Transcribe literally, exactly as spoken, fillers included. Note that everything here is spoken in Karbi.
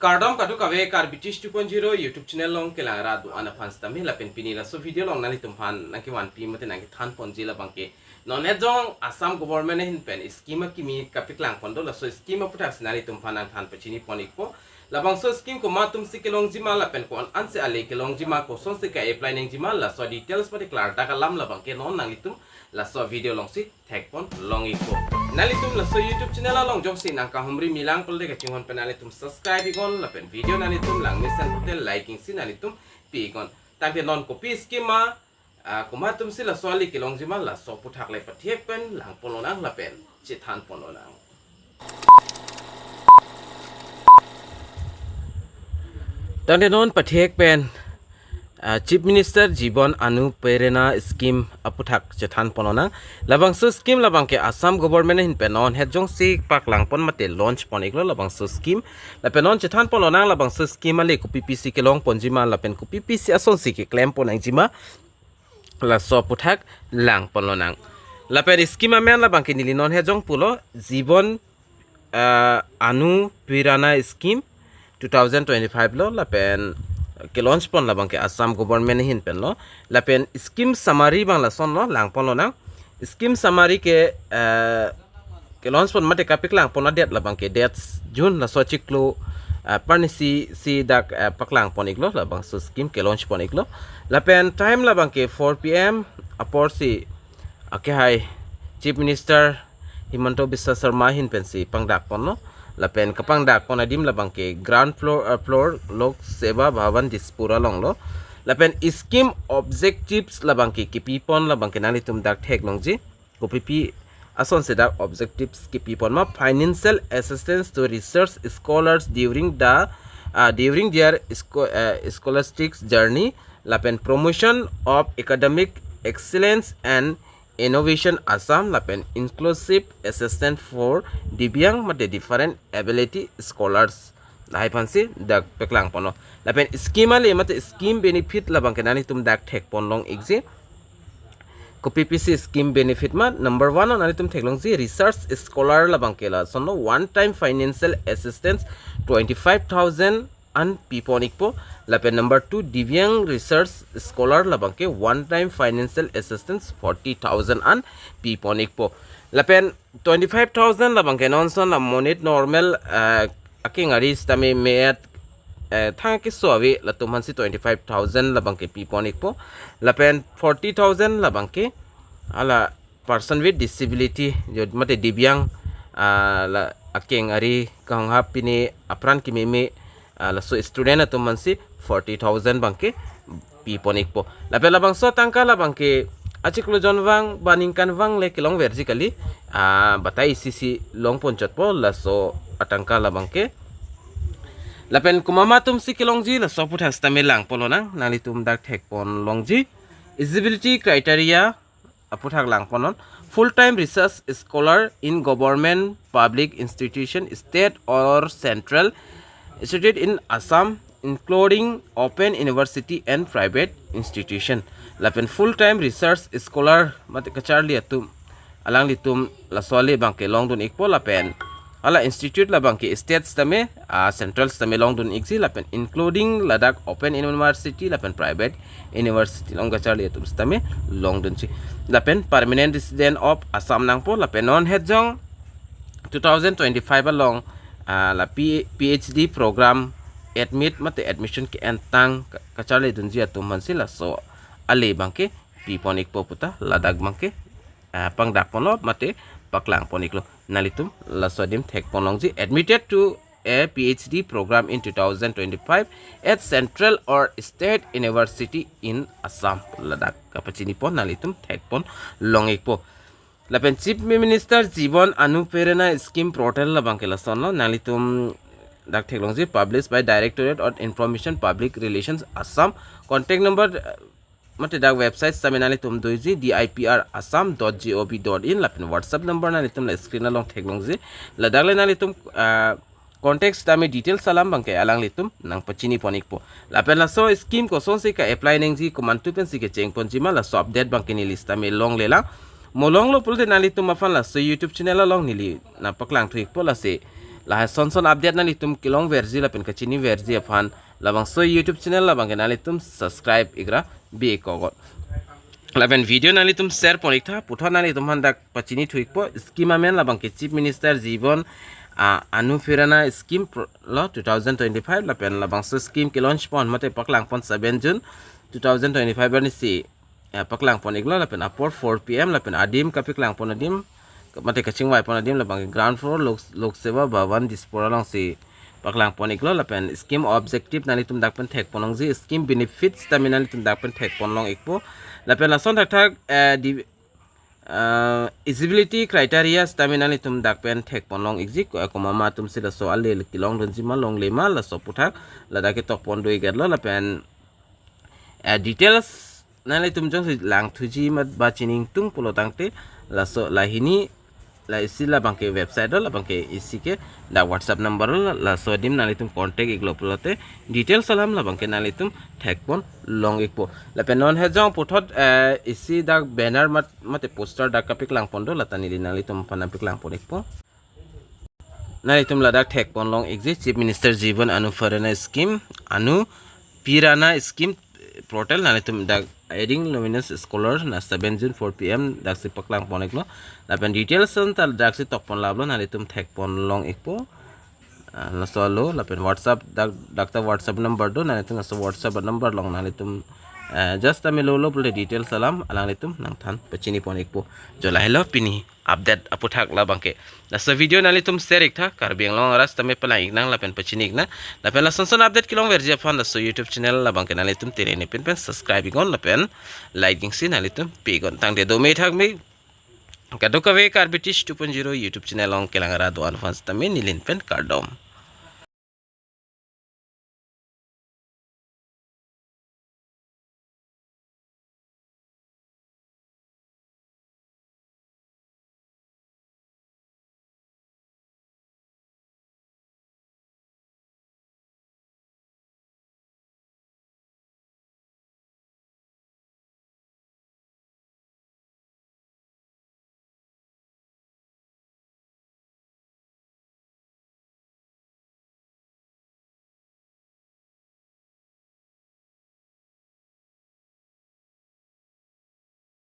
Kardom kadokave, Karbi Tish two point zero YouTube channel along kelang ra do-an aphan sitame lapen pini laso video along nanglitum aphan nangkevanpi mate nangkethan ponji labangke non hejong Assam government ahin pen scheme akimi kapaklang pon do, laso scheme aputhaksi nanglitum aphan nangthan pachini pon ikpo. Labangso scheme komat atumsi kelongji ma lapen ko-an ansi ale kelongji ma, kosonsi ka-apply nangji ma, laso details mate klardak alam labangke non nanglitum laso video alongsi thek pon long ikpo. Nanglitum laso YouTube channel along jongsi nangkahumri milang pulote kachinghon pen nanglitum subscribe iknon lapen video nanglitum langmesen pulote liking si nanglitum pi iknon. Tangte non kopi scheme ma, ah, komat atumsi laso ale kelongji ma, laso aputhak le pathek pen lang pon lonang lapen chethan pon lonang. Tangte non pathek pen, ah, Chief Minister Jiban Anupirana Scheme aputhak chethan pon lonang. Labangso scheme labangke Assam government ahin pen non hejongsi paklang pon mate launch pon iklo labangso scheme. Lapen non chethan pon lonang labangso scheme ale kopi pisi kelong ponji ma lapen kopi pisi asonsi keklem pon nangji ma, laso aputhak lang pon lonang. Lapen scheme amen labangke neli non hejong pulo, Jiban, ah, Anupirana Scheme two thousand twenty-five lo, lapen kelaunch pon labangke Assam government ahin pen lo. Lapen scheme summary abang lasonlo, lang pon lonang. Scheme summary ke, ah, kelaunch pon mate kapaklang pon adet labangke date June laso achiklo, ah, arnisi si dak, ah, paklang pon iklo, labangso scheme kelaunch pon iklo. Lapen time labangke four P M aporsi, okay, hai Chief Minister Himanta Biswa Sarma ahin pensi pangdak ponlo. Lapen kapangdak pon adim labangke ground floor, ah, floor Lok Seva Bhavan Dispur along lo. Lapen scheme objectives labangke kipi pon labangke nanglitum dak thek longji. Kopi pi asonsi dak objectives kipi pon ma: financial assistance to research scholars during the, ah, during their scho-, ah, scholastic journey, lapen promotion of academic excellence and innovation Assam, lapen inclusive assistance for Divyang mate different ability scholars. Lahai aphansi dak paklang ponlo. Lapen scheme ale mate scheme benefit labangke nanglitum dak thek pon long ikji. Kopi pisi scheme benefit ma: number one lo nanglitum thek longji research scholar labangke lasonlo, one time financial assistance twenty-five thousand an pi pon ikpo. Lapen number two, Divyang research scholar labangke one time financial assistance forty thousand an pi pon ikpo. Lapen twenty-five thousand labangke non son la monit normal, eh, akeng ari sitame me-et, eh, thang keso ave latum aphansi twenty-five thousand labangke pi pon ikpo. Lapen forty thousand labangke hala person with disability, jo mate Divyang, ah, la akeng ari kahonghap pine apran kememe, ah, laso student atum aphansi forty thousand abangke pi pon ikpo. Lapen labangso atangka labangke achiklo jon vang ba ningkan vang le kelongverji kali, ah, batai isi si long pon chotpo laso atangka labangke. Lapen komat atumsi kelongji laso aputhak sitame lang pon lonang, nanglitum dak thek pon longji. Eligibility criteria aputhak lang pon non: full time research scholar in government, public institution, state or central institute in Assam, including open university and private institution. Lapen full time research scholar mate kacharli atum, alanglitum laso ale abangke longdun ikpo. Lapen hala institute labangke state sitame, ah, central sitame longdun ikji, lapen including ladak open university lapen private university along kacharli atum sitame longdunji. Lapen permanent resident of Assam nangpo. Lapen non hejong two thousand twenty-five along, ah, la P-, P H D program admit mate admission ke-entang ka-, kacharli dunji atum aphansi laso ale abangke pi pon ikpo puta ladak abangke, ah, pangdak ponlo mate paklang pon iklo. Nanglitum laso adim thek pon longji, admitted to a P H D program in two thousand twenty-five at central or state university in Assam, ladak kapachini pon, nanglitum thek pon long ikpo. Lapen Chief Minister Jiban Anupirana Scheme portal labangke lasonlo, nanglitum dak thek longji, published by Directorate of Information Public Relations Assam. Contact number, eh, mate dak website sitame nanglitum doji, D I P R assam dot gov dot in, lapen WhatsApp number nanglitum la screen along thek longji. Ladak le nanglitum, ah, contact sitame details alam abangke alanglitum nangpachini pon ikpo. Lapen laso scheme kosonsi ka-apply nangji, komantu pensi kecheng ponji ma, laso update abangke neli sitame longlelang. Mo longlo pulote nanglitum aphan laso YouTube channel along neli nangpaklang thu ikpo, lasi Lahai son son update nanglitum kelongverji lapen kachiniverji aphan labangso YouTube channel labangke nanglitum subscribe ikra bi-ik kogot. Lapen video nanglitum share pon-iktha, puthot nanglitum aphan dak pachinithu-ikpo, scheme amen labangke Chief Minister Jivan, ah, Anupirana scheme pro-, lo two thousand twenty-five, lapen labangso scheme ke-launch pon mate paklang pon seven June two thousand twenty-five arnisi, eh, paklang pon-iklo, lapen apor four P M, lapen adim kapaklang pon adim, mate kachingvai pon adim labangke ground floor Lok, Lok Seva Bhavan Dispur alongsi paklang pon-iklo, lapen scheme objective nanglitum dak pen thek pon longji, scheme benefits tame nanglitum dak pen thek pon long-ikpo, lapen lason thakthak, eh, di, eh, eligibility criteria tame nanglitum dak pen thek pon long-ikji, ko-, komat atumsi laso ale kelongdunji ma longle ma laso aputhak ladak ketok pon do-ik-etlo, lapen, eh, details nanglitum jongsi langthuji mate ba chiningtung pulo tangte laso lahini, la isi labangke website do, labangke isi ke dak WhatsApp number lo, laso adim nanglitum contact-iklo pulote details alam labangke nanglitum thek pon long-ikpo. Lapen non hejong puthot, eh, isi dak banner mat, mate poster dak kapaklang pon do, lata neli nanglitum aphan nangpaklang pon-ikpo. Nanglitum ladak thek pon long-ikji, Chief Minister Jivan Anupirana scheme, Anupirana scheme portal, nanglitum dak adding nominous scholar na seven June four P M daksi paklang pon-iklo. Lapen details anta daksi tok pon laplo, nanglitum thek pon long-ikpo. Ah, laso alo, lapen WhatsApp dak, dak ta WhatsApp number do, nanglitum laso WhatsApp number along nanglitum, eh, just tame lolo pulote details alam alanglitum nangthan pachini pon-ikpo. Jo lahelo pini update aputhak labangke. Laso video nanglitum share-iktha, Karbi Anglong arat tame palang-iknang lapen pachini-iknang. Lapen lason son update kelongverji aphan laso YouTube channel labangke nanglitum tere ne pin pen subscribe-iknon lapen like jongsi nanglitum pi-iknon. Tangte dome thakme kadokave Karbi Teach two point zero YouTube channel along kelang ra do-an aphan tame neli pen kardom.